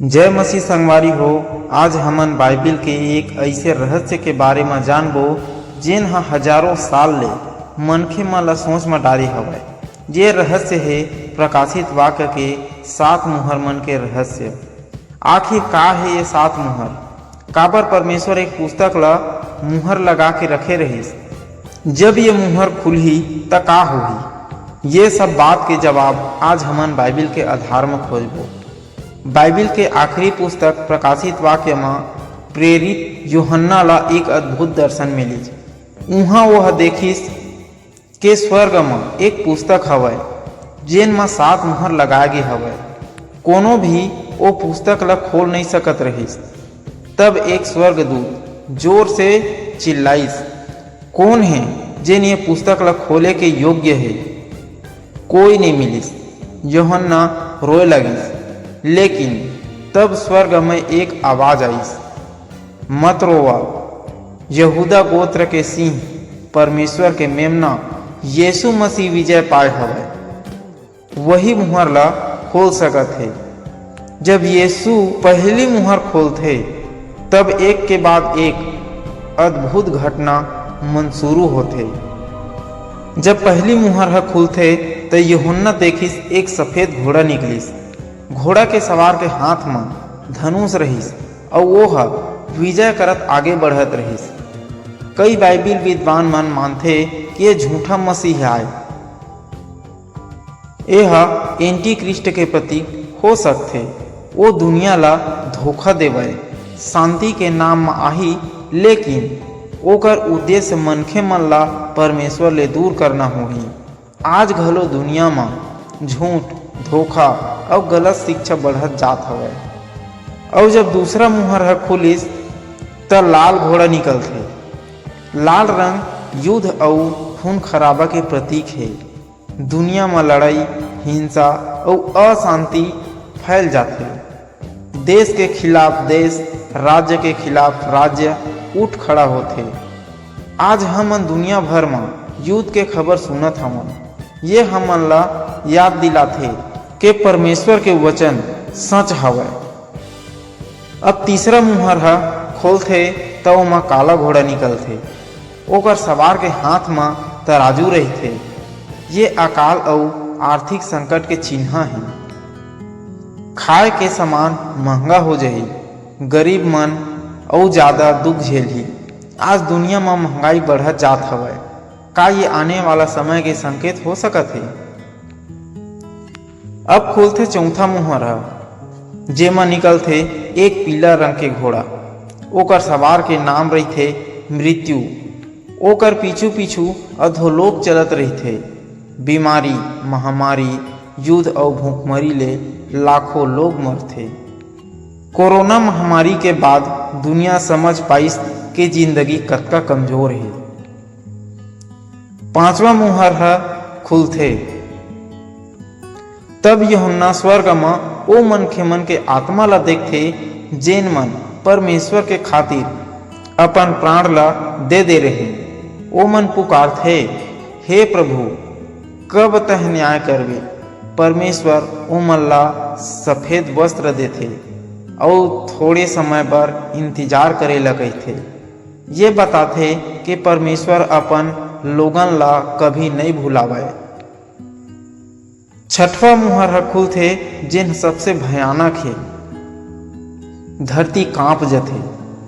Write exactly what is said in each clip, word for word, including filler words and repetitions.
जय मसीह संगवारी हो। आज हमन बाइबिल के एक अइसे रहस्य के बारे म जानबो, जेन ह हजारों साल ले मनखे मन ला सोच म डारे हवय। ये रहस्य हे प्रकाशित वाक्य के सात मुहर मन के रहस्य। आखिर का हे ये सात मुहर? काबर परमेश्वर एक पुस्तक ला मुहर लगा के रखे रहिस? जब ये मुहर खुलही, त का होही? ये सब बात के जवाब आज हमन बाइबिल के आधार म खोजबो। बाइबिल के आखिरी पुस्तक प्रकाशित वाक्य म प्रेरित यूहन्ना ला एक अद्भुत दर्शन मिलिस। उहाँ वह देखिस के स्वर्ग म एक पुस्तक हवय, जेन म सात मुहर लगाए गे हवय। कोनो भी ओ पुस्तक ला खोल नइ सकत रहिस। तब एक स्वर्गदूत जोर से चिल्लाइस, "कोन हे, जेन ये पुस्तक ला खोले के योग्य हे?" कोई नइ मिलिस। यूहन्ना रोए लगिस। लेकिन तब स्वर्ग म एक आवाज आइस, "मत रोवा, यहूदा गोत्र के सिंह, परमेश्वर के मेमना, यीशु मसीह विजय पाए हवय। वही मुहर ला खोल सकत हे।" जब यीशु पहली मुहर खोलथे, तब एक के बाद एक अद्भुत घटना मन शुरू होथे। जब पहली मुहर ह खुलथे, त यूहन्ना देखिस, एक सफेद घोड़ा निकलिस। घोड़ा के सवार के हाथ म धनुष रहिस, अऊ वो ह विजय करत आगे बढ़त रहिस। कई बाइबिल विद्वान मन मानथे कि ये झूठा मसीह आय। ए ह एंटीक्रिस्ट के प्रतीक हो सकथे। वो दुनिया ला धोखा देवय, शांति के नाम म आही, लेकिन ओकर उद्देश्य मनखे मन ला परमेश्वर ले दूर करना होही। आज घलो दुनिया म झूठ, धोखा अउ गलत शिक्षा बढ़त जात हवय। अउ जब दूसरा मुहर ह खुलिस, त लाल घोड़ा निकलथे। लाल रंग युद्ध अउ खून खराबा के प्रतीक हे। दुनिया म लड़ाई, हिंसा अउ अशांति फैल जाथे। देश के खिलाफ देश, राज्य के खिलाफ राज्य उठ खड़ा होथे। आज हमन दुनिया भर म युद्ध के खबर सुनत हवन। ये हमन ला याद दिलाथे के परमेश्वर के वचन सच हवय। अब तीसरा मुहर ह खोलथे, त ओमा काला घोड़ा निकलथे। ओकर सवार के हाथ म तराजू रहिथे। ये अकाल अउ आर्थिक संकट के चिन्हा हे। खाए के सामान महंगा हो जाही, गरीब मन अउ जादा दुख झेलही। आज दुनिया म महंगाई बढ़त जात हवय। का ये आने वाला समय के संकेत हो सकत हे? अब खुलथे चौथा मुहर ह, जेमा निकलथे एक पीला रंग के घोड़ा। ओकर सवार के नाम रहिथे मृत्यु। ओकर पीछू-पीछू अधोलोक चलत रहिथे। बीमारी, महामारी, युद्ध अउ भूखमरी ले लाखों लोग मरथे। कोरोना महामारी के बाद दुनिया समझ पाइस के जिंदगी कतका कमजोर हे। पांचवा मुहर ह खुलथे। तब यूहन्ना स्वर्ग म ओ मनखे मन के आत्मा ला देखथे, जेन मन परमेश्वर के खातिर अपन प्राण ला दे दे रहे। ओ मन पुकारथे, "हे प्रभु, कब तह न्याय करबे?" परमेश्वर ओ मन ला सफेद वस्त्र देथे अउ थोड़े समय बर इंतजार करे ला कहिथे। ये बताथे कि परमेश्वर अपन लोगन ला कभी नइ भुलावय। छठवां मुहर ह खुलथे, जेन सबसे भयानक हे। धरती कांप जथे,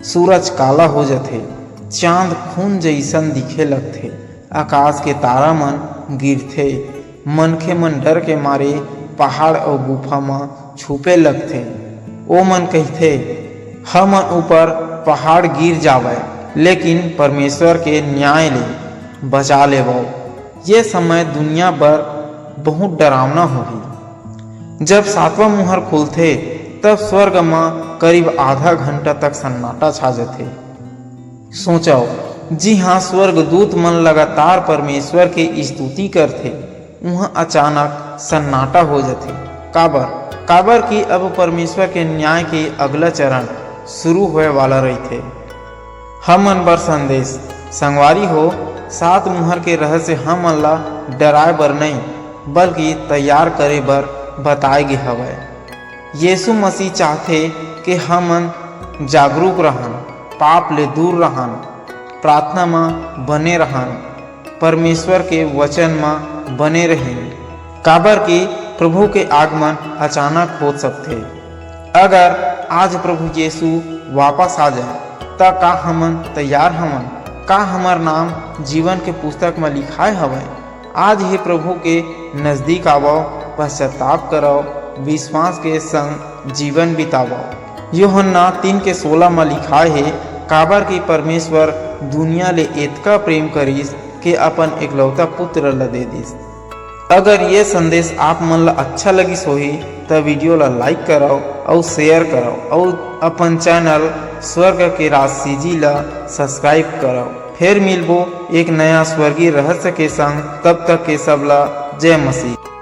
सूरज काला हो जथे, चांद खून जइसन दिखे लगथे, आकाश के तारा मन गिरथे, मनखे मन डर के मारे पहाड़ अउ गुफा म छुपे लगथे। ओ मन कहिथे, "हमन ऊपर पहाड़ गिर जावय, लेकिन परमेश्वर के न्याय ले बचा लेवव।" ये समय दुनिया बर बहुत डरावना होही। जब सातवां मुहर खुलथे, तब स्वर्ग म करीब आधा घंटा तक सन्नाटा छा जथे। सोचव, जी हाँ, स्वर्गदूत मन लगातार परमेश्वर के स्तुति करथे, उहाँ अचानक सन्नाटा हो जथे। काबर? काबर कि अब परमेश्वर के न्याय के अगला चरण शुरू होए वाला रहिथे। हमन बर संदेश, संगवारी हो, सात मुहर के रहस्य हमन ला डराए बर नहीं, बल्कि तैयार करे बर बताए गे हवय। यीशु मसीह चाहथे कि हमन जागरूक रहन, पाप ले दूर रहन, प्रार्थना म बने रहन, परमेश्वर के वचन म बने रहें, काबर कि प्रभु के आगमन अचानक हो सकथे। अगर आज प्रभु यीशु वापस आ जाए, त का हमन तैयार हवन? का हमर नाम जीवन के पुस्तक म लिखाए हवय? आज ही प्रभु के नजदीक आवव, पश्चाताप करव, विश्वास के संग जीवन बितावव। यूहन्ना तीन के सोलह म लिखाए हे, काबर कि परमेश्वर दुनिया ले एतका प्रेम करिस कि अपन एकलौता पुत्र ल दे दिस। अगर ये संदेश आप मन ल अच्छा लगिस होही, त वीडियो ल like करव अउ share करव अउ अपन चैनल स्वर्ग के राज सीजी ल subscribe करव। फेर मिलबो एक नया स्वर्गीय रहस्य के संग। तब तक के सब ल जय मसीह।